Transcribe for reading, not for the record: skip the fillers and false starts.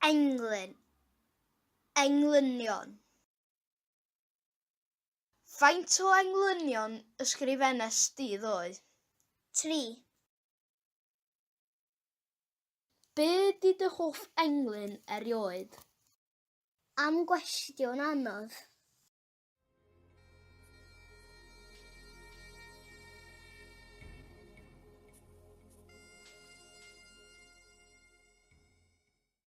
Englyn. Englynion. Faint o englynion ysgrifennes di ddoe? 3. Be 'di dy hoff englyn erioed? Am gwestiwn anodd.